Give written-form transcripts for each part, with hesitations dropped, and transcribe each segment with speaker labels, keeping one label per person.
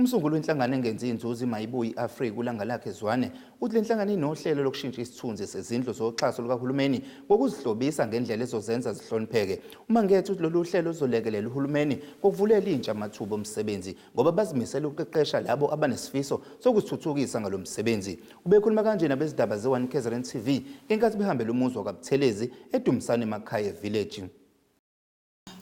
Speaker 1: Umsunguli wenhlangano engenzi inzuzo iMayibuye i-Afrika uLangalakhe Zwane uthi le nhlangano inohlelo lokushintsha isithunzi sezindlu zoxhaso lukahulumeni ngokuzihlobisa ngendlela ezozenza zihlonipheke. UMangethe uthi lolu hlelo luzolekelela uhulumeni ngokuvulela intsha amathuba omsebenzi ngoba bazimisele ukuqeqesha labo abanesifiso sokuzithuthukisa ngalo msebenzi. Ubekhuluma kanje nabezindaba ze-One KZN TV ngenkathi behambela umuzi wakaButhelezi eDumsane Makhaya Village.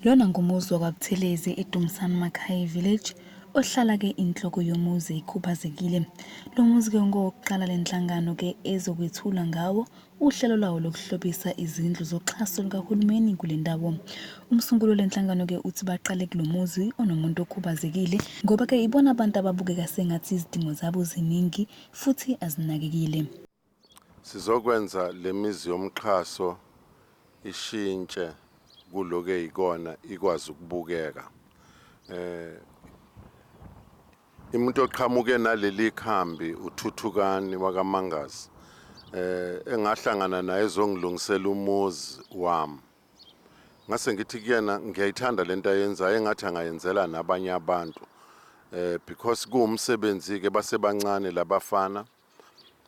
Speaker 2: Lona ngumuzi wakwaButhelezi eDumsani Makhaya Village ohlala-ke inhloko yomuzi ikhubazekile. Lo muzi-ke ungowokuqala le nhlangano-ke ezokwethula ngawo uhlelo lwawo lokuhlobisa izindlu zoxhaso lukahulumeni kule ndawo. Umsunguli wale nhlangano-ke uthi baqale kulo muzi onomuntu okhubazekile ngoba-ke ibona abantu ababukeka sengathi izidingo zabo ziningi futhi azinakekile.
Speaker 3: Sizokwenza le mizi yomxhaso ishintshe kuloku eyikona ikwazi ukubukeka. Eh Umuntu oqhamuke naleli khambi uThuthukani wakaMangazi eh engahlangana naye ezongilungisela umuzi wami. Ngase ngithi kuyena ngiyayithanda lento ayenzayo engathi angayenzela nabanye abantu. Eh because kuwumsebenzi ke basebancane labafana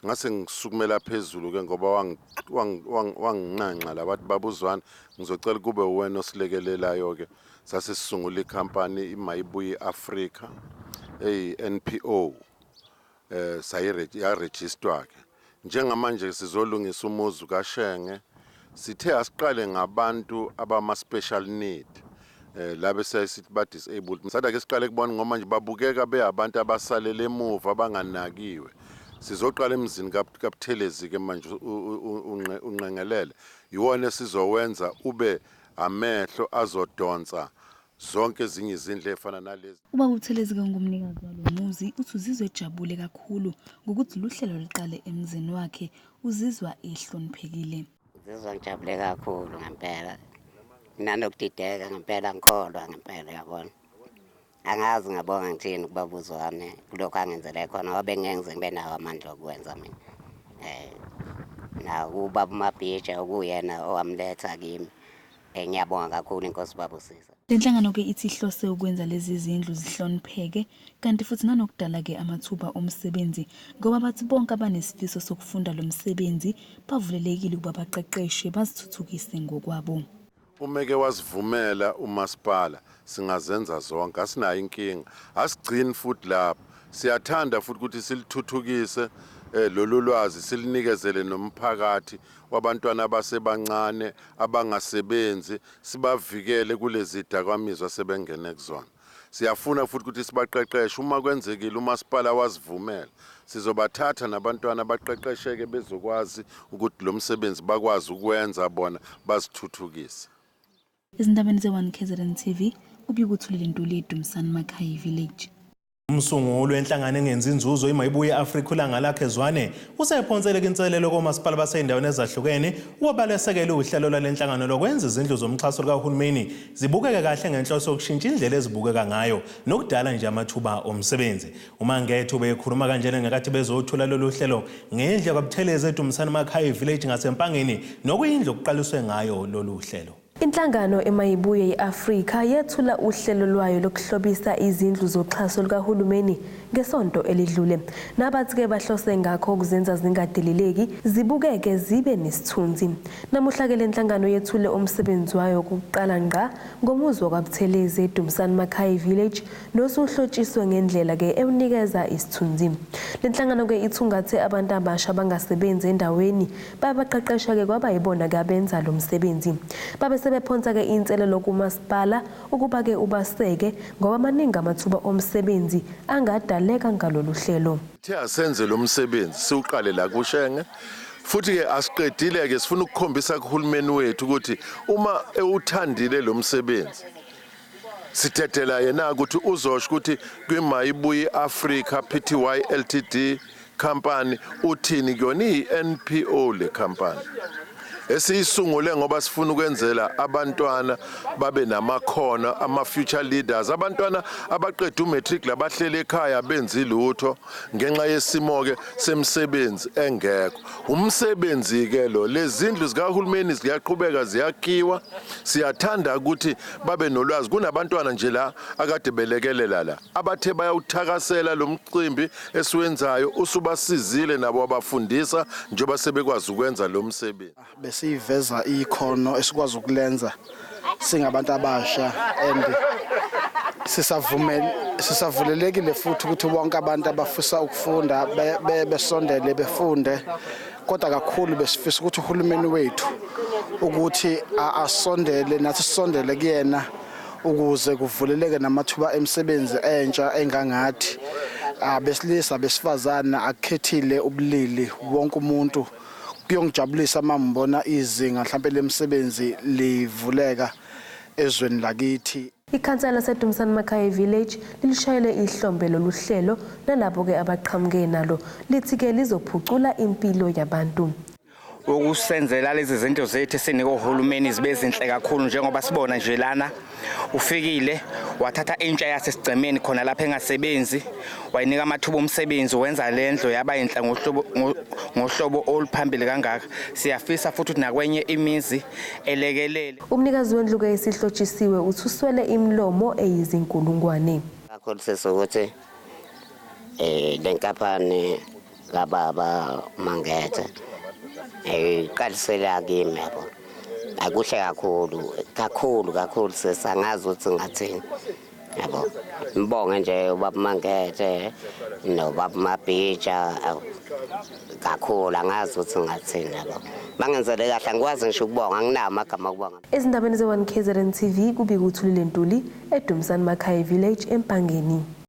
Speaker 3: ngase ngisukumela phezulu ke ngoba wanginxenxa la bathi babuzwana ngizocela kube uwena osilekelelayo ke sase sisungula ikhampani iMayibuye Africa eyi-NPO eh sayiregisterwa ke njengamanje sizolungisa umuzi kaShenge sithe asiqale ngabantu abama special need eh labe sithi ba disabled sada ke siqale kubona ngoba manje babukeka beyabantu abasalele emuva abanganakiwe sizoqala emzini kaButhelezi ke manje unqengelele iwona esizowenza ube amehlo azodonsa zonke ezinye izindlu efana nalezi.
Speaker 2: Ubaba uButhelezi ke ongumnikazi walo muzi uthi uzizwa ejabule kakhulu ngokuthi luhlelo luqale emzini wakhe uzizwa ehloniphekile.
Speaker 4: Ngizizwa ngijabule kakhulu ngempela. Nanokudideka ngempela ngikholwa ngempela uyabona. Angazi ngabonga ngithini kubaba uZwane kulokhu angenzele khona ngoba bengeke ngize ngibe nawo amandla okwenza mina. Eh nakubaba uMabhija okuyena owamletha kimi. Eh ngiyabonga kakhulu inkosi baba usisa.
Speaker 2: Le nhlangano-ke ithi ihlose ukwenza lezi zindlu zihlonipheke kanti futhi nanokudala-ke amathuba omsebenzi ngoba bathi bonke abanesifiso sokufunda lo msebenzi bavulelekile ukuba baqeqeshwe bazithuthukise ngokwabo.
Speaker 3: Umeke wasivumela umasipala singazenza zonke asinayo inkinga asigcini futhi lapho siyathanda futhi ukuthi silithuthukise eh, lolu lwazi silinikezele nomphakathi wabantwana abasebancane abangasebenzi sibavikele kulezi dakwamizwa sebengene kuzona. Siyafuna futhi ukuthi sibaqeqeshe uma kwenzekile umasipala wasivumela sizobathatha nabantwana baqeqesheke bezokwazi ukuthi lo msebenzi bakwazi ukwenza bona bazithuthukise.
Speaker 2: Ezindabeni ze-1 KZN TV, uBikuthulile Ntuli eDumsani Makhayi Village.
Speaker 5: Umsunguli wenhlangano engenzi inzuzo iMayibuye Afrika uLangalakhe Zwane usephonsele inselelo komasipala basey'ndaweni ezahlukene ukuba balesekele uhlelo lwale nhlangano lokwenza izindlu zomxhaso lukahulumeni zibukeke kahle ngenhloso yokushintsha indlela ezibukeka ngayo nokudala nje amathuba omsebenzi. UMangethe ubekhuluma kanjena ngenkathi bezothula lolu hlelo ngendlu yakwaButhelezi eDumsani Makhaya Village ngaseMpangeni nokuyindlu okuqaliswe ngayo lolu hlelo.
Speaker 6: Inhlangano eMayibuye i-Afrika yethula uhlelo lwayo lokuhlobisa izindlu zoxhaso lukahulumeni ngesonto elidlule. Nabathi-ke bahlose ngakho ukuzenza zingadeleleki, zibukeke zibe nesithunzi. Namuhla-ke le nhlangano yethule umsebenzi wayo wokuqala ngqa ngomuzi wakwaButhelezi eDumsani Makhayi Village nosuhlotshiswe ngendlela-ke ewunikeza isithunzi. Le nhlangano-ke ithungathe abantu abasha abangasebenzi endaweni Babaqeqesha-ke kwaba yibona-ke abenza lo msebenzi. Babe sebephonsa-ke inselelo kumasipala ukuba-ke ubaseke ngoba maningi amathuba omsebenzi angadaleka ngalolu hlelo.
Speaker 3: Sithe asenze lo msebenzi siwuqale la kuShenge futhi-ke asiqedile-ke sifuna ukukhombisa kuhulumeni wethu ukuthi uma ewuthandile lo msebenzi Sidedela yena ukuthi uzosho ukuthi kwiMayibuye Africa Pty Ltd company uthini kuyona iyi-NPO le company. Esiyisungule ngoba sifuna ukwenzela abantwana babe namakhono, ama-future leaders, abantwana abaqeda umatric labahleli ekhaya benzi lutho ngenxa yesimo-ke semsebenzi engekho. Umsebenzi-ke lo, lezi zindlu zikahulumeni ziyaqhubeka ziyakhiwa. Siyathanda ukuthi babe nolwazi. Kunabantwana nje la akade belekelela la abathe bayawuthakasela lo mcimbi esiwenzayo, usubasizile nabo abafundisa njengoba sebekwazi ukwenza lo msebenzi.
Speaker 7: Besiyiveza ikhono esikwazi ukulenza singabantu abasha, and sisavumele, sisavulelekile futhi ukuthi bonke abantu abafisa ukufunda besondele befunde. Kodwa kakhulu besifisa ukuthi uhulumeni wethu ukuthi asondele nathi, sisondele kuyena ukuze kuvuleleke namathuba emisebenzi entsha engangathi abesilisa, besifazana, akukhethile ubulili, wonke umuntu. Kuyongijabulisa uma ngibona izinga mhlawumbe lemisebenzi livuleka ezweni lakithi.
Speaker 6: Ikhansela laseDumsani Makhaya Village lilishayele ihlombe lolu hlelo nalabo-ke abaqhamuke nalo, lithi-ke lizophucula impilo yabantu.
Speaker 8: Ukusenzela lezi zinto zethu esinika ohulumeni zibe zinhle kakhulu, njengoba sibona nje lana, ufikile wathatha intsha yasesigcemeni khona lapha engasebenzi, wayinika amathuba omsebenzi, wenza le ndlu yaba yinhle ngohlobo oluphambili kangaka. Siyafisa futhi ukuthi nakwenye imizi elekelele.
Speaker 6: Umnikazi wendlu-ke esihlotshisiwe uthi uswele imilomo eyizinkulungwane.
Speaker 4: Kakhulu sisukuthi le nkampani kababa Mangethe iqalisela kimi, yabo, akuhle kakhulu kakhulu kakhulu, sesangazi ukuthi ngathini, yabo. Ngibonge nje ubaba Mangethe nobaba Mabhija kakhulu, angazi ukuthi ngathini, yabo. Bangenzele kahle, angikwazi ngisho ukubonga, anginawo amagama okubonga.
Speaker 6: Ezindabeni ze-1 KZN TV, kubika uThulile Ntuli eDumsani Makhaya Village eMpangeni.